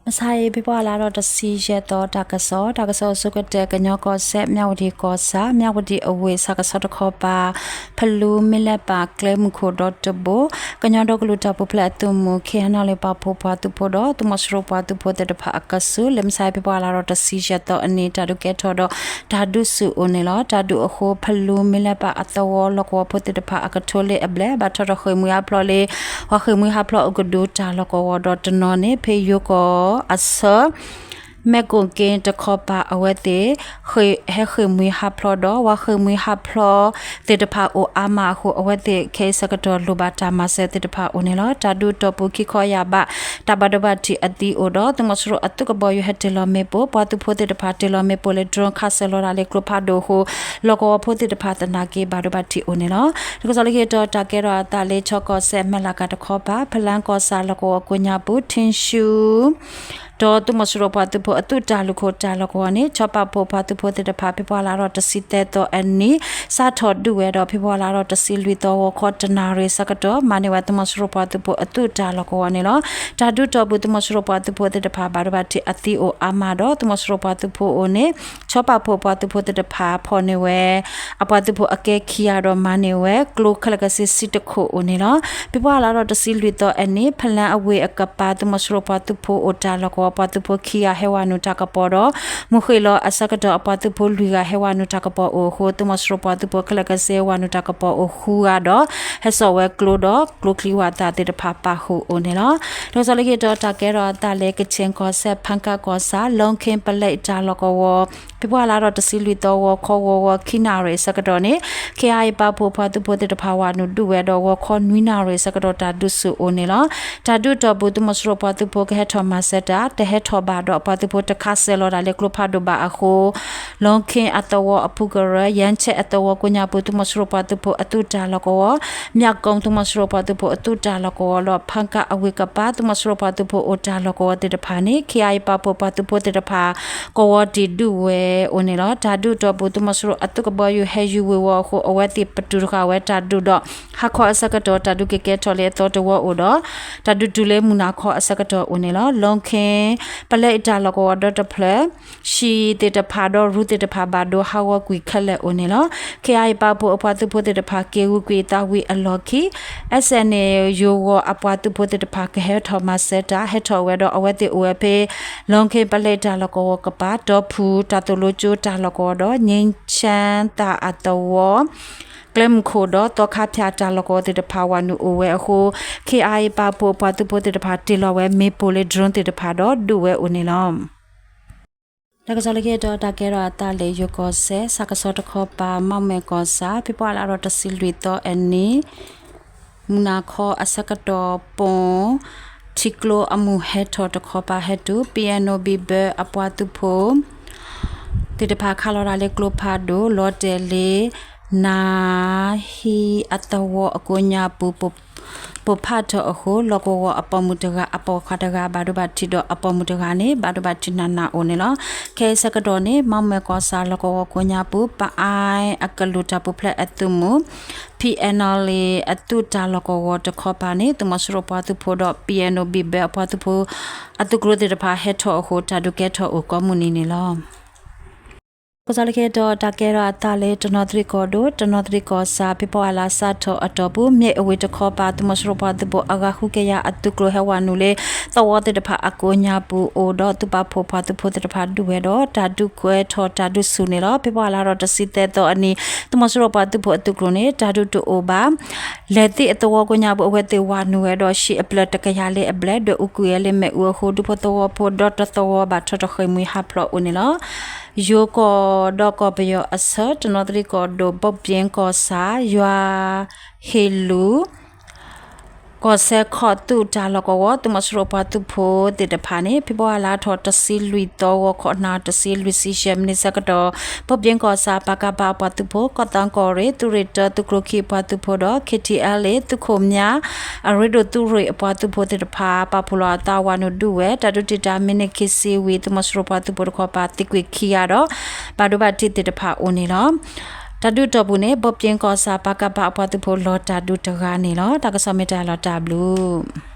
မုၢ်ဆါအံၤ ဖ့ၤဘြူၤအါလါဒီးတဆံယဲၢ်သီ တၢ်ကစီၣ်, တၢ်ကစီၣ်အဆိကတၢၢ် ကညီကီၢ်စဲၣ် မၠၣ်ဝတံၣ်ကီၢ်ဆၣ် မၠၣ်ဝတံၣ်အဝ့ၢ် ဆၣ်ကဆီတခီပၤ ဖလူမ့ၢ်လဲၣ်ပာ် ကျဲမုၢ်ခိၣ်ဒီတဘိ ကညီဒီကလုာ်တၢ်ပူၤဖျဲးအသုးမုၢ် ခ့ၣ်အဲၣ်နီၣ်လ့ၣ် ပာ်ဖှိၣ်ပှၤသုးဖိဒီး သုးမီၤစိရိၤပှၤသုးဖိသ့ၣ်တဖၣ်အကဆူး လၢမုၢ်ဆါအံၤ ဖ့ၤဘြူၤအါလါဒီးတဆံယဲၢ်သီအနံၤ တၢ်ဒုးကဲထီၣ်ဒီးတၢ်ဒုးဆူၣ်အိၣ်န့ၣ်လီၤ. တၢ်ဒုးအဃိ ဖလူမ့ၢ်လဲၣ်ပာ်အသဝီ လီၢ်ကဝီၤဖိသ့ၣ်တဖၣ်အကထိလ့ၣ်အဘျဲၣ် ဘၣ်ထီၣ်ထီၣ်ဃ့ၢ်မှံဟးဖျိးလၢ ပှၤဃ့ၢ်မှံဟးဖျိးအကဒု တၢ်လီၢ်ကဝီၤဒီးတနီၤန့ၣ် ဖဲယိၤကီၢ်အဆၢ မဲၢ်ကိၣ်က့တခီပၤ အဝဲသ့ၣ် ဟဲဃ့ၢ်မှံဟးဖျိးဒီး ပှၤဃ့ၢ်မှံဟးဖျိးသ့ၣ်တဖၣ်အိၣ်အါမးအဃိ အဝဲသ့ၣ်ခဲအံၤဆၢကတီၢ်လိၣ်ဘၣ်တၢ်မၤစၢၤသ့ၣ်တဖၣ်အိၣ်န့ၣ်လီၤ. တၢ်ဒုးတီၢ်ပူၤခံခီယာ်ဘး တၢ်ဘၣ်ဒိဘၣ်ထံးအသံအိၣ်ဒီး သုးမီၤစိရိၤအသုးကဘီယူၤဟဲတ့ၢ်လီၤမ့ၣ်ပိၢ် ပှၤသုးဖိသ့ၣ်တဖၣ်တ့ၢ်လီၤမ့ၣ်ပိၢ်လၢ drone ခးစၢၤလီၤတၢ်လၢကျိဖးဒိၣ်အဃိ လီၢ်ကဝီၤဖိသ့ၣ်တဖၣ်သနာ်က့ ဘၣ်ဒိဘၣ်ထံးအိၣ်န့ၣ်လီၤ. တၢ်ကစီၣ်လၢခံတီၤ တၢ်ကဲထီၣ်အသးလၢ ချၢၣ်ကီၢ်စဲၣ် မဲၢ်လးကၤတခီပၤ ဖလၣ်ကီၢ်ဆၣ်လီၢ်ကဝီၤကိးညါပူၤ ထံရှူ ဒီးသုးမီၤစိရိၤပှၤသုးဖိအသုးတၢ်လုၢ်ခိၣ်တၢ်လီၢ်ကဝီၤန့ၣ် ဆီပာ်ဖှိၣ်ပှၤသုးဖိသ့ၣ်တဖၣ် ဖ့ၤဘြူၤအါလါဒီးတဆံသၢသီအနံၤ စးထီၣ်ဒုးဝဲဒီး ဖ့ၤဘြူၤအါလါဒီးတဆံလွံၢ်သီ ဂီၤခီတနၣ်ရံၣ်ဆၢကတီၢ် မၤန့ၢ်ဝဲသုးမီၤစိရိၤပှၤသုးဖိအသုးတၢ်လီၢ်ကဝီၤန့ၣ်လီၤ. တၢ်ဒုးတီၢ်ပူၤ သုးမီၤစိရိၤပှၤသုးဖိသ့ၣ်တဖၣ် ဘၣ်ဒိဘၣ်ထံးအသံအိၣ်အါမးဒီး သုးမီၤစိရိၤပှၤသုးဖိအိၣ်န့ၣ် ဆီပာ်ဖှိၣ်ပှၤသုးဖိသ့ၣ်တဖၣ် ဖီၣ်န့ၢ်ဝဲ အပှၤသုးဖိအကဲခံဂၤဒီး မၤန့ၢ်ဝဲကျိခဲလၢာ်ခဲဆ့တခိၣ်အိၣ်န့ၣ်လီၤ. ဖ့ၤဘြူၤအါလါဒီးတဆံလွံၢ်သီအနံၤ ဖလၣ်အဝ့ၢ်အကပၤ သုးမီၤစိရိၤပှၤသုးဖိအိၣ်တၢ်လီၢ်ကဝီၤ ပှၤသုးဖိခံဂၤဟဲဝၤနုာ်တၢ်ကပီၤဒီး မုၢ်ဃ့ၢ်လီၤအဆၢကတီၢ် အပှၤသုးဖိလွံၢ်ဂၤဟဲဝၤနုာ်တၢ်ကပီၤအိၣ်အဃိ သုးမီၤစိရိၤပှၤသုးဖိခဲလၢာ်ခဲဆ့ ဝၤနုာ်တၢ်ကပီၤအိၣ်ဃုဂၤဒီး ဟဲစိာ်ဝဲကျိဒီး ကျိချံဝၣ်သၣ်သ့ၣ်တဖၣ်ပာ်ဃုာ်အိၣ်န့ၣ်လီၤ. တၢ်ကစီၣ်လၢခံတီၤ တၢ်ကဲထီၣ်အသးလၢ ကခၠ့ၣ်ကီၢ်စဲၣ် ဖၣ်ကၣ်ကီၢ်ဆၣ် လီခ့ပလဲၣ်တၢ်လီၢ်ကဝီၤ ဖ့ၤဘြူၤအါလါဒီးတဆံလွံၢ်သီ ဂီၤခီဂီၤဂီၤခံနၣ်ရံၣ်ဆၢကတီၢ်န့ၣ် ခ့ၣ်အဲၣ်အံၤပာ်ဖှိၣ်ပှၤသုးဖိသ့ၣ်တဖၣ် ဝၤနုာ်ဒုးဝဲဒီး ဂီၤခီနွံနၣ်ရံၣ်ဆၢကတီၢ် တၢ်ဒုးဆူၣ်အိၣ်န့ၣ်လီၤ. တၢ်ဒုးတီၢ်ပူၤ သုးမီၤစိရိၤပှၤသုးဖိကဟဲထီၣ်မၤစၢၤတၢ် တဟဲထီၣ်ဘၣ်ဒီး အပှၤသုးဖိတခးစၢၤလီၤတၢ်လၢကျိဖးဒိၣ်ဘၣ်အဃိ လီခ့အသဝီအဖုကရၢ ယၣ်ဆဲးအသဝီကိးညါပူၤ သုးမီၤစိရိၤပှၤသုးဖိအသုးတၢ်လီၢ်ကဝီၤ မၠၣ်ကိ သုးမီၤစိရိၤပှၤသုးဖိအသုးတၢ်လီၢ်ကဝီၤဒီး ဖၣ်ကၣ်အဝ့ၢ်ကပၤ သုးမီၤစိရိၤပှၤသုးဖိအိၣ်တၢ်လီၢ်ကဝီၤသ့ၣ်တဖၣ်န့ၣ် ခ့ၣ်အဲၣ်အံၤပာ်ဖှိၣ်ပှၤသုးဖိသ့ၣ်တဖၣ် ကဝီၤတံၢ်ဒုးဝဲအိၣ်န့ၣ်လီၤ. တၢ်ဒုးတီၢ်ပူၤ သုးမီၤစိရိၤအသုးကဘီယူၤဟဲယူၤဝ့ၤဝီၤအဃိ အဝဲသ့ၣ်ပတုာ်တဃာ်ဝဲတၢ်ဒုးဒီး ဟါခီအဆၢကတီၢ် တၢ်ဒုးကကဲထီၣ်လၢအသီတဝီအိၣ်ဒီး တၢ်ဒုးတုၤလၢမုၢ်နၤခီအဆၢကတီၢ်အိၣ်န့ၣ်လီၤ. လီခ့ ပလဲအတၢ်လီၢ်ကဝီၤဒီတဖျၢၣ် ဟံၣ်သ့ၣ်တဖၣ်ဒီးရူသ့ၣ်တဖၣ်ဘၣ်ဒိဟးဂီၤကွံာ်ခဲလၢာ်အိၣ်န့ၣ်လီၤ. ခ့ၣ်အဲၣ်အံၤပာ်ဖှိၣ်အပှၤသုးဖိသ့ၣ်တဖၣ် က့ၤဂုာ်ကွံာ်အသးဝံၤအလီၢ်ခံ အ့ၣ်စဲၣ်န့ၣ် ယိၤဂီၤအပှၤသုးဖိသ့ၣ်တဖၣ် ကဟဲထီၣ်မၤစၢၤတၢ် ဟဲထီၣ်ဝဲဒီး အဝဲသ့ၣ်အိၣ်ဝဲဖဲ လီခ့ပလဲတၢ်လီၢ်ကဝီၤကပၤ တီဖူ တၢ်သိၣ်လိကၠိတၢ်လီၢ်ကဝီၤဒီး ငြိမ်းချမ်းသာအသဝီ ကျဲမုၢ်ခိၣ်ဒီး သီခါဖၠၣ်တၢ်လီၢ်ကဝီၤသ့ၣ်တဖၣ် ဝၤနုာ်အိၣ်ဝဲအဃိ ခ့ၣ်အဲၣ်အံၤပာ်ဖှိၣ်အပှၤသုးဖိသ့ၣ်တဖၣ် တ့ၢ်လီၤဝဲမ့ၣ်ပိၢ်လၢ drone သ့ၣ်တဖၣ်ဒီး ဒုးဝဲအိၣ်န့ၣ်လီၤ. တၢ်ကစီၣ်လၢခံတီၤ တၢ်ကဲထီၣ်အသးလၢယိၤကီၢ်စဲၣ် ဆၣ်ကဆီတခီပၤ မၣ်မဲၢ်ကီၢ်ဆၣ် ဖ့ၤဘြူၤအါလါဒီးတဆံလွံၢ်သီအနံၤ မုၢ်နၤခီအဆၢကတီၢ် ပိၣ်ထံကျိအမုၢ်ဟဲထီၣ်တခီပၤ ဟဲတုၤ ပံၣ်အဲၣ်နိၣ်ဘံၣ်ဘၢအပှၤသုးဖိ သ့ၣ်တဖၣ်ခးလီၤတၢ်လၢကျိဖးဒိၣ် လီၤတဲာ်လၢ နါဟံအသဝီအကိးညါပူၤ ပိၣ်ဖးထီၣ်အဃိ လီၢ်ကဝီၤအပိာ်မုၣ်တဂၤ အပိာ်ခွါတဂၤ ဘၣ်ဒိဘၣ်ထံးဒီးအပိာ်မုၣ်တဂၤန့ၣ် ဘၣ်ဒိဘၣ်ထံးနးနးအိၣ်န့ၣ်လီၤ. ခဲအံၤဆၢကတီၢ်န့ၣ် မၣ်မဲၢ်ကီၢ်ဆၣ်လီၢ်ကဝီၤကိးညါပူၤ ပအါအကလုာ်တၢ်ပူၤဖျဲးအသုးမုၢ် ဖံၣ်အဲၣ်နီၣ်လ့ၣ် အသုးတၢ်လီၢ်ကဝီၤတခီပၤန့ၣ် သုးမီၤစိရိၤပှၤသုးဖိဒီး ပံၣ်အဲၣ်နိၣ်ဘံၣ်ဘၢအပှၤသုးဖိ အသုးကျိၤသ့ၣ်တဖၣ်ဟဲထီၣ်အဃိ တၢ်ဒုးကဲထီၣ်အိၣ်ကိးမုၢ်နံၤန့ၣ်လီၤ. ကစီၣ်လၢခံတီၤ တၢ်ကဲထီၣ်အသးလၢတနီသရံၣ်ကီၢ်ဒိၣ် တနီသရံၣ်ကီၢ်ဆၣ် ဖ့ၤဘြူၤအါလါစးထီၣ်အတီၢ်ပူၤ မ့ၢ်အဝ့ၢ်တခီပၤ သုးမီၤစိရိၤပှၤသုးဖိအဂၤဃုကယၤအသုးကျိၤဟဲဝၤနုာ်လၢ သဝီသ့ၣ်တဖၣ်အကိးညါပူၤအိၣ်ဒီး သုးပာ်ဖှိၣ်ပှၤသုးဖိသ့ၣ်တဖၣ်ဒုးဝဲဒီး တၢ်ဒုးကဲထီၣ်တၢ်ဒုးဆူၣ်န့ၣ်လီၤ. ဖ့ၤဘြူၤအါလါဒီးတဆံသၢသီအနံၤ သုးမီၤစိရိၤပှၤသုးဖိအသုးကျိၤန့ၣ် တၢ်ဒုးတအိၣ်ဘၣ် လဲၤသ့ၣ်အသဝီကိးညါပူၤ အဝဲသ့ၣ်ဝၤနုာ်ဝဲဒီး ဟံၣ်အဖျၢၣ်တကယၤလၢအဘျဲၣ် ဒွဲၣ်အူကွံာ်ဝဲလၢမ့ၣ်အူအဃိ ဒူဖိသဝီဖိဒီတသဝီဘၣ်ထီၣ်ထီၣ်ဃ့ၢ်မှံဟးဖျိးအိၣ်န့ၣ်လီၤ. ယိၤကီၢ်ဒီးကီၢ်ပယီၤအဆၢ တနီသရံၣ်ကီၢ်ဒိၣ် ဘိၣ်ပၠ့ကီၢ်ဆၣ် ယွၤဟ့ၣ်လူၤ ကီၢ်စဲၣ်ခီၣ်သုးတၢ်လီၢ်ကဝီၤ သုးမီၤစိရိၤပှၤသုးဖိသ့ၣ်တဖၣ်န့ၣ် ဖ့ၤဘြူၤအါလါထီၣ်တဆံလွံၢ်သီ ဂီၤခီနၣ်ရံၣ်တဆံလွံၢ်ဆံယဲၢ်မံးနံးဆၢကတီၢ် ဘိၣ်ပၠ့ကီၢ်ဆၣ် ပကဖ အပှၤသုးဖိ ကီၢ်သးကီၢ်ရ့ၣ် သုးရ့ၣ်တၢ သုးကျိၤခံအပှၤသုးဖိဒီး ခ့ၣ်ထံၣ်အဲလ်အ့ၣ် သုးခိၣ်မၠါ အရ့ဒိၣ်သုးရ့ၣ်အပှၤသုးဖိသ့ၣ်တဖၣ် ပာ်ဖှိၣ်လီၤအသးဝၤနုာ်ဒုးဝဲ တၢ်ဒုးတံာ်တာ်မံးနံးခံဆံဝံၤ သုးမီၤစိရိၤပှၤသုးဖိတခီပၤ သံကွံာ်ခံဂၤဒီး ဘၣ်ဒိဘၣ်ထံးသ့ၣ်တဖၣ်အိၣ်န့ၣ်လီၤ. တၢ်ဒုးတီၢ်ပူၤန့ၣ် ဘိၣ်ပၠ့ကီၢ်ဆၣ် ပကဖ အပှၤသုးဖိလီၤတၢ်ဒုးတဂၤန့ၣ်လီၤ. တၢ်ကစီၣ်မ့ၢ်တၢ်လီၤတၢ်ဘျုး